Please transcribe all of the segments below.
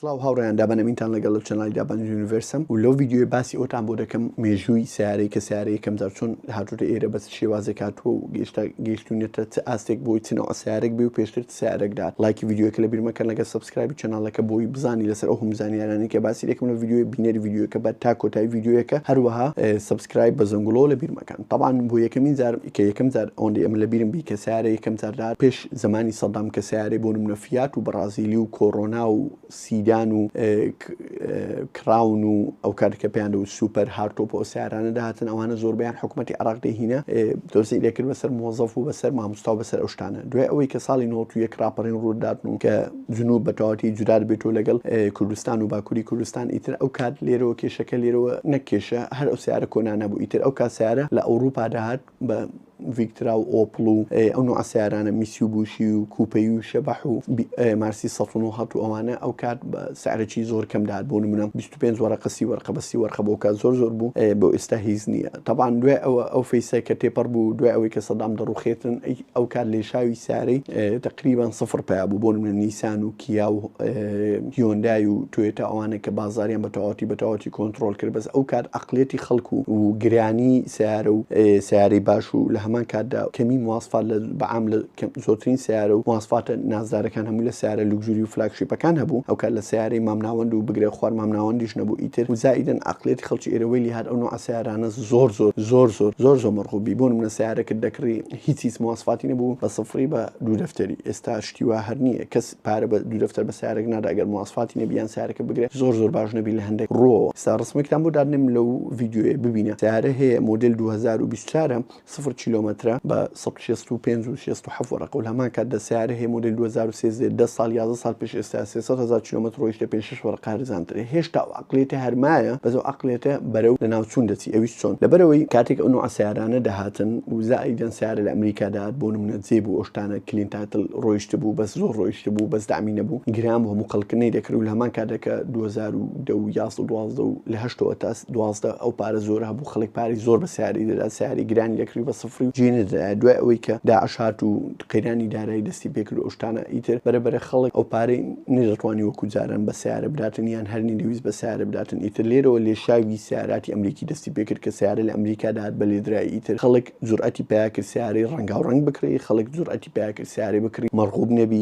سڵاو هاوڕێیان دابان ئەمینتان لەگەڵ لە channel ی دابان Universe م و لەو ڤیدیۆیە باسی ئەوتان بۆ دەکەم مێژووی سیارەی کە سیارە یەکەم جار چۆن هاتووتە ئێرە بەس شێوازێک هاتووە و گەیشتا گەیشتوونەتە چ ئاستێک بۆی چ نەوع سیارێک بێ و پێشتر چ سیارێک دات ڵایکی ڤیدیۆکە لە بیر مەکەن لەگەڵ subscribe ی channel ەکە بۆی بزانی لەسەر ئەو هەموو زانیارانەی کە باسی دەکەم لە ڤیدیۆی بینەری ڤیدیۆکە بە تا کۆتایی ڤیدیۆیەکە هەروەها subscribe بە زەنگوڵەوە لە بیر مەکەن تەبعەن بۆ یەکەمین جار کە یەکەم جار ئەوەندەی ئەمن لە بیرم بی کە سیارە یەکەم جار دات پێش زەمانی سەدام کە سەیارەی بۆ نمونە فیات و بەڕازیلی و کۆڕۆنا و سیدان و کراون و ئەو کات کە پێیان دەوت super hardtop و ئەو سەیارانە دەهاتن ئەوانە زۆربەیان حکوومەتی عێراق دەیهینا تەوزیعی دەکرد بەسەر مۆزەف و بەسەر مامۆستا و بەسەر ئەو شتانە دوای ئەوەی کە ساڵی 91 ڕاپەڕین ڕووداتن و کە جنوب بە تەواوەتی جودا دەبێتەوە لەگەڵ کوردستان و باکووری کوردستان ئیتر ئەو کات لێرەوە کێشەکە لێرەوە نەک کێشە هەر ئەو سیارە کۆنانە بوو ئیتر ئەو کات سیارە لە ئەوروپا دەهات بە ڤیکترا و ئۆپڵ و ئەو نوعە سەیارانە میتسوبوشی و کوپەی و شەبەح و مارسی 190 و ئەوانە ئەو کات بە سعرێکی زۆر کەم دەهات بۆ نمونە 25 وەرەقە 30 وەرقە بە 30 وەرقە بۆ کات زۆر زۆر بوو بۆ ئێستا هیچ نییە تەبان دوای ئەوە ئەو فەیسە کە تێپەڕ بوو دوای ئەوەی کە سەدام دەڕوخێتن ئەو کات لێشاوی سارەی تقریبا سفر پیا بوو بۆ نمونە نیسان و کیا و هیۆندای و تۆیۆتا ئەوانە کە بازاریان بە تەواوەتی بە تەواوەتی کۆنترۆل کرد بەس ئەو کات عەقڵیەتی خەڵک و و گرانی سەیارە و سەیارەی باش و لە هەمان کاتدا کەمی مواسفات لە بەعام لە زۆرترین سەیارە و مواسفاتە نازدارەکان هەموو لە سەیارە luxury و flagship ەکان هەبوو ئەو کات لە سەیارەی مامناوەند و بگرە خوار مامناوەندیش نەبوو ئیتر و زائیدەن عەقڵیەتی خەڵکی ئێرە وەی لیهات ئەو نوعە سەیارانە زۆر زۆر زۆر زۆر زۆر زۆر مەرغوب بی بۆ نمونە سەیارەکت دەکڕی هیچ هیچ مواسفاتی نەبوو بە سفری بە دوو دەفتەری ئێستا شتی وا هەر نییە کەس پارە بە دوو دەفتەر بە سەیارەک نادا ئەگەر مواسفاتی نەبی یان سەیارەکە بگرە زۆر زۆر باش نەبی لە هەندێک ڕووەوە ئێستا ڕسمێکتان بۆ دادنێم لەو ڤیدیۆیە ببینە سەیارە هەیە مۆدێل 2024 صفر کیلۆمەترە بە 165 و 67 وەرەقە و لە هەمان کاتدا سەیارە هەیە مۆدێل 2013 10 ساڵ 11 ساڵ پێش ئێستا 300 هەزار کیلۆمەتر ڕۆیشتە پێ 6 وەرەقە هەرزانترە هێشتا ئەو عەقڵیەتە هەر مایە بەس ئەو عەقڵیەتە بەرەو لەناوچوون دەچی ئەویش چۆن لەبەرئەوەی کاتێک ئەو نوعە سەیارانە دەهاتن و زائیدەن سەیارە لە ئەمریکا دەهات بۆ نمونە جێب و ئەو شتانە clean title ڕۆیشتبوو بەس زۆر ڕۆیشتبوو بەس دەعمی نەبوو گران بوو هەموو خەڵک نەیدەکرد و لە هەمان کاتدا کە 2010 و 11 و 12 و لە هەشتەوە تا 12 ئەو پارە زۆرە هەبوو خەڵک پارەی زۆر بە سەیارەی دەدا سەیارەی گرانی دەکڕی بە سفری و جێ نەدەدایە دوای ئەوەی کە داعش هات و قەیرانی دارایی دەستی پێکرد و ئەو شتانە ئیتر بەرە بەرە خەڵک ئەو پارەی نەیدەتوانی وەکو جاران بە سەیارە بداتن یان هەر نەیدەویست بە سەیارە بداتن ئیتر لێرەوە لێشاوی سەیاراتی ئەمریکی دەستی پێکرد کە سەیارە لە ئەمریکا دەهات بە لێدرایی ئیتر خەڵک جورئەتی پیا کرد سەیارەی ڕەنگاو ڕەنگ بکڕی خەڵک جورئەتی پیا کرد سەیارەی بکڕی مەرغوب نەبی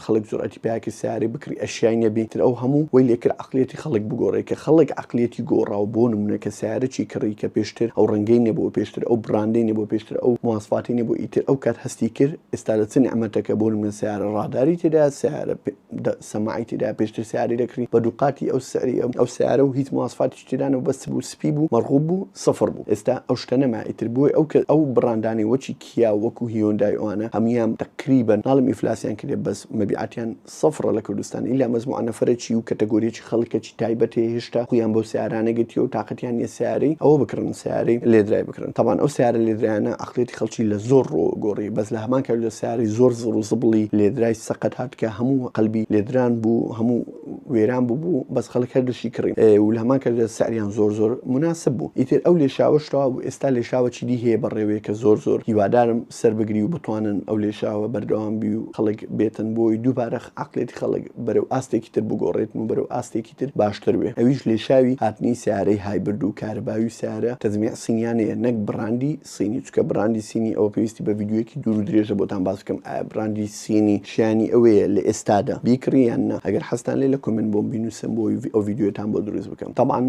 خەڵک جورئەتی پیا کرد سەیارەی بکڕی ئەشیای نەبی تر ئەو هەموو وەی لێکرد عەقڵیەتی خەڵک بگۆڕێ کە خەڵک عەقڵیەتی گۆڕا و بۆ نمونە کە سەیارەکی کڕی کە پێشتر ئەو ڕەنگەی نەبوو پێشتر ئەو بڕاندەی نەبوو پێشتر ئەو مواسفاتی نەبوو ئیتر ئەو کات هەستی کرد ئێستا لە چ نیعمەتەکە بۆ نمونە سەیارە ڕاداری تێدا سەیارە سەماعی تێدا پێشتر سیاری دەکڕی بە دووقاتی ئەو سعری ئەو سیارە و هیچ مواسفاتیش تێدا نەبوو بەس بوو سپی بوو مەرغوب بوو سفر بوو ئێستا ئەو شتە نەما ئیتر بۆی ئەو کە ئەو بڕاندانەی وەکی کیا وەکو هیۆندای ئەوانە هەموویان تەقریبەن ناڵێم ئیفلاسیان کردێ بەس مەبیعاتیان سفرە لە کوردستان ئیلا مەجموعە نەفەرێکی و کەتەگۆریەکی خەڵکێکی تایبەت هەیە هێشتا خویان بەو سیارانە گرتیە و تاقەتیان نیە سیارەی ئەوە بکڕن سیارەی لێدرای بکڕن تەبعەن ئەو سیارە لێدرایانە عەقڵیەتی خەڵکی لە زۆر ڕووەوە گۆڕی بەس لە هەمان کاتدا سیارەی زۆر زڕ و زبڵی لێدرای سەقەت هات کە هەموو قەلبی لێدران بوو هەموو وێران بوو بوو بەس خەڵک هەر دەشی کڕین و لە هەمان کاتدا سعریان زۆر زۆر مناسب بوو ئیتر ئەو لێشاوەش تەواو بوو ئێستا لێشاوەکی دی هەیە بەڕێوەیە کە زۆر زۆر هیوادارم سەر بگری و بتوانن ئەو لێشاوە بەردەوام بی و خەڵک بێتن بۆی دووبارە عەقڵیەتی خەڵک بەرەو ئاستێکی تر بگۆڕێتن و بەرەو ئاستێکی تر باشتر بێ ئەویش لێشاوی هاتنی سەیارەی hybrid و کارەباوی و سەیارە تەجمیع سینیانەیە نەک بڕاندی سینی چونکە بڕاندی سینی ئەوە پێویستی بە ڤیدیۆیەکی دوور و درێژە بۆتان باس بکەم ئایا بڕاندی سینی شیانی ئەوەیە لە ئێستادا بیکڕی یان نا ئەگەر حەزتان لێ لە comment بۆم بینوسن بۆ ئەو ڤیدیۆیەتان بۆ دروست بکەم تەبعەن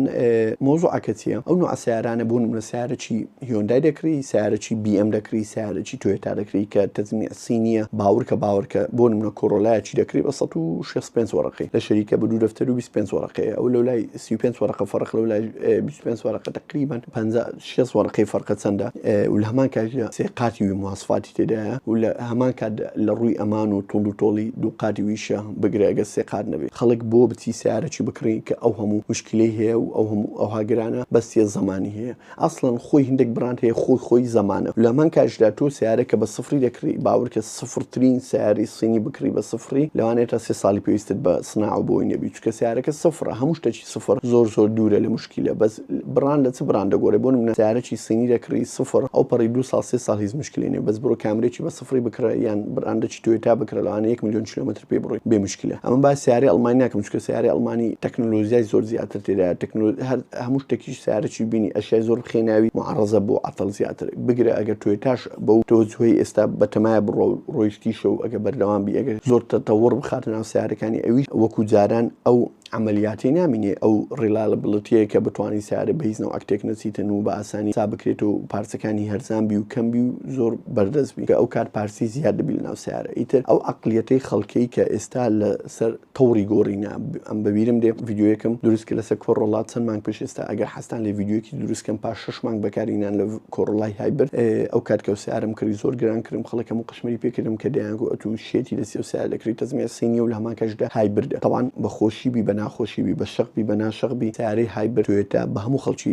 مەوزوعەکە چییە ئەو نوعە سەیارانە بۆ نمونە سەیارەکی هیۆندای دەکڕی سەیارەکی بی ئێم دەکڕی سەیارەکی تۆیۆتا دەکڕی کە تەجمیع سینیە باوڕکە باوەڕکە بۆ نمونە کۆرۆلایەکی دەکڕی بە 165 وەرەقەی لە شەریکە بە دوو دەفتەر و 25 وەرەقەیە ئەو لەولای 35 وەرەقە فەرق لەولای 25 وەرەقە تقریبا 50 60 وەرەقەی فەرقە چەندە و لە هەمان کاتیدا سێ قاتی وی مواسفاتی تێدایە و لە هەمان کات لە ڕووی ئەمان و توند و تۆڵی دوو قاتی ویشە بگرە ئەگەر سێ قات نەبێ خەڵک بۆ بچی سیارەکی بکڕی کە ئەو هەموو مشکلەی هەیە و ئەو هەموو ئەوها گرانە بەس یە زەمانی هەیە ئەسڵەن خۆی هندێک بڕاند هەیە خۆی خۆی زەمانە لە هەمان کاتیشدا تۆ سیارە کە بە سفری دەکڕی باوەڕکە سفرترین سیارەی سینی بکڕی بە سفری لەوانەیە تا سێ ساڵی پێویستت بە سناعە بۆی نەبی چونکە سیارەکە سفرە هەموو شتێکی سفر زۆر زۆر دوورە لە مشکیلە بەس بڕاند لە چ بڕاند دەگۆڕێ بۆ نمونە سیارەکی سینی دەکڕی سفر ئەو پەڕی دوو ساڵ سێ ساڵ هیچ مشکلەی نیە بەس بڕۆ کامرێکی بە سفری بکڕە یان بڕاندەکی تۆیۆتا بکڕە لەوانەیە یەک ملیۆن کیلۆمەتر پێ بڕۆی بێ مشکلە ئەمە باسی سیارەی ئەڵمانی ناکەم. چونکە سەیارەی ئەڵمانی تەکنۆلۆژیای زۆر زیاتر تێدایە، تەکنۆ هەر هەموو شتێکیش سەیارەکی بینی ئەشیای زۆر بخەی ناوی معەڕەزە بۆ عەتەڵ زیاتر بگرە ئەگەر تۆیۆتاش بەو تەوەجوهەی ئێستا بەتەمایە بڕوا و ڕۆیشتیشە و ئەگەر بەردەوام بی ئەگەر زۆر تەتەوڕ بخاتە ناو سەیارەکانی ئەویش وەکو جاران ئەو عەمەلیاتەی نامینێ ئەو reliability یە کە بتوانی سەیارە بە هیچ نەوعەک تێک نەچیتن و بە ئاسانی سا بکرێت و پارچەکانی هەرزان بی و کەم بی و زۆر بەردەست بی کە ئەو کات پارچەی زیاد دەبی لەناو سەیارە ئیتر ئەو عەقلیەتەی خەڵکەی کە ئێستا لە سەر تەوڕی گۆڕینە ئەم بەبیرم دێ ڤیدیۆیەکم دروست کرد لەسەر کۆڕۆڵا چەند مانگ پێش ئێستا ئەگەر حەزتان لێ ڤیدیۆیەکی دروست کەم پاش شەش مانگ بەکارهینان لە کۆڕۆڵای hybrid ئەو کات کە سیارم کڕی زۆر گران کرم خەڵک هەموو قشمەری پێ کردم کە دەیانگو ئەتوو شێتی دەستی ئەو سیارە دەکڕی تەزمیع سینیە و لە هەمان کاتیشدا hybrid ە تەبعەن بە خۆشی بی بە ناخۆشی بی بە شەق بی بە ناشەق بی سیارەی hybrid تۆیۆتا بە هەموو خەڵکی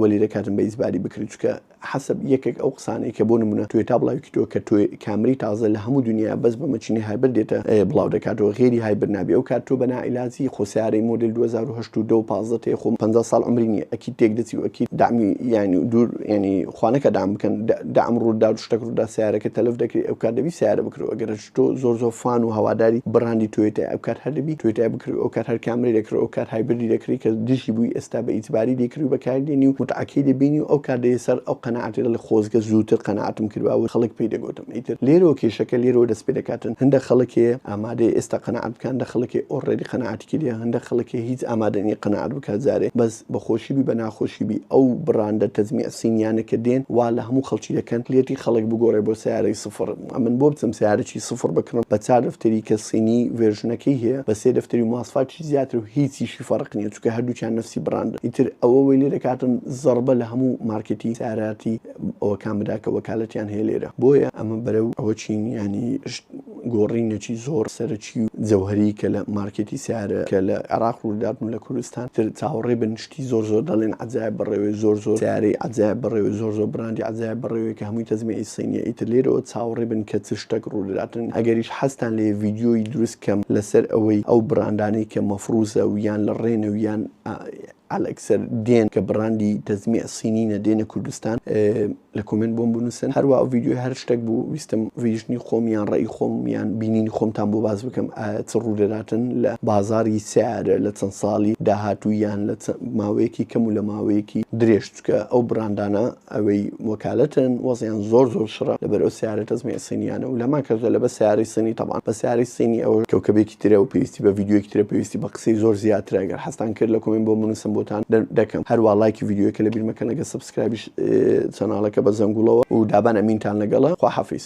وەلی دەکاتن بە ئیجباری بکڕی چونکە حەسەب یەکێک ئەو قسانەی کە بۆ نمونە تۆیۆتا بڵاوی کردەوە کە تۆ کامری تازە لە هەموو دنیا بەس بە مەکینەی hybrid دێتە بڵاو دەکاتەوە غێری hybrid نابێ ئەو کات تۆ بە نائیلاجی خۆ سیارەی مۆدێل 2008 و 10 و 15 تێ خۆ 50 ساڵ عمری نییە ئەکید تێک دەچی و ئەکید دەعمی یانی دوور یانی خوانەکە دام بکەن دەعم ڕوودا و شتەک ڕوودا سیارەکە تەلەف دەکرێت ئەو کات دەبی سیارە بکرێت ئەگەر تۆ زۆر زۆر fan و هەواداری بڕاندی تۆیۆتای ئەو کات هەر دەبی تۆیۆتای بکڕی و ئەو کات هەر کامری دەکڕی و ئەو کات hybrid ی دەکڕی کە دژی بووی ئێستا بە ئیجباری دەیکڕی و بەکاری دێنی و متعەکەی دەبینی و ئەو کات دێیە سەر ئەو قەناعەتەی دەڵێ خۆزگە زووتر قەناعەتم کردبا و خەڵک پێی دەگۆتم ئیتر لێرەوە کێشەکە لێرەوە دەست پێ دەکاتن هەندە خەڵک هەیە ئامادەیە ئێستا قەناعەت بکا هەندە خەڵک هەیە already قەناعەتی کردیە هەندە خەڵک هەیە هیچ ئامادە نیە قەناعەت بکات جارێ بەس بە خۆشی بی بە ناخۆشی بی ئەو بڕاندە تەجمیع سینیانە کە دێن وا لە هەموو خەڵکی دەکەن عەقڵیەتی خەڵک بگۆڕێ بۆ سەیارەی سفر. ئەمن بۆ بچم سەیارەکی سفر بکڕم بە چار دەفتەری کە سینی version ەکەی هەیە بە سێ دەفتەری و مواسفاتیشی زیاتر و هیچیشی فەرق نیە چونکە هەردووکیان نەفسی بڕاندن ئیتر ئەوە وەی لێ دەکاتن زەڕبە لە هەموو مارکێتی سەیاراتی ئەوەکان بدا کە وەکالەتیان هەیە لێرە بۆیە ئەمە بەرەو ئەوە چین یانی گۆڕینێکی زۆر سەرەکی و جەوهەری کە لە مارکێتی سەیارە کە لە عێراق ڕوودات و لە کوردستان تر چاوەڕێ بن شتی زۆر زۆر دەڵێن عەجایب بەڕێوەی زۆر زۆر سەیارەی عەجایب بەڕێوەی زۆر زۆر بڕاندی عەجایب بەڕێوەی کە هەمووی تەجمیعی سینیە ئیتر لێرەوە چاوەڕێ بن کە چ شتەک ڕوودەداتن ئەگەریش حەزتان لێیە ڤیدیۆی دروست کەم لەسەر ئەوەی ئەو بڕاندانەی کە مەفروزە و یان لە ڕێنە و یان عەلەکسەر دێن کە بڕاندی تەجمیع سینینە دێنە کوردستان لە comment بۆم بنووسن هەروا ئەو ڤیدیۆی هەر شتێک بوو ویستم vision ی خۆم یان ڕێی خۆم یان بینینی خۆمتان بۆ باس بکەم ئایا چ ڕوودەداتن لە بازاری سیارە لە چەند ساڵی داهاتوو یان لە ماوەیەکی کەم و لە ماوەیەکی درێژ چونکە ئەو بڕاندانە ئەوەی وەکالەتن وەزیان زۆر زۆر شڕە لەبەر ئەو سیارە تەجمیع سینیانە و لەمان کەسە لەبە سیارەی سینی تەبان بە سیارەی سینی ئەوە کەوکەبێکی ترە و پێویستی بە ڤیدیۆیەکی ترە پێویستی بە قسەی زۆر زیاترە گەر حەزتان کرد لە comment بۆ بنووسن بۆتان دەکەم هەروا لایکی ڤیدیۆکە لەبیر مەکەن لەگە subscribe یش channel ەکە بە زەنگوڵەوە و دابان ئەمینتان لەگەڵە خواحافیز.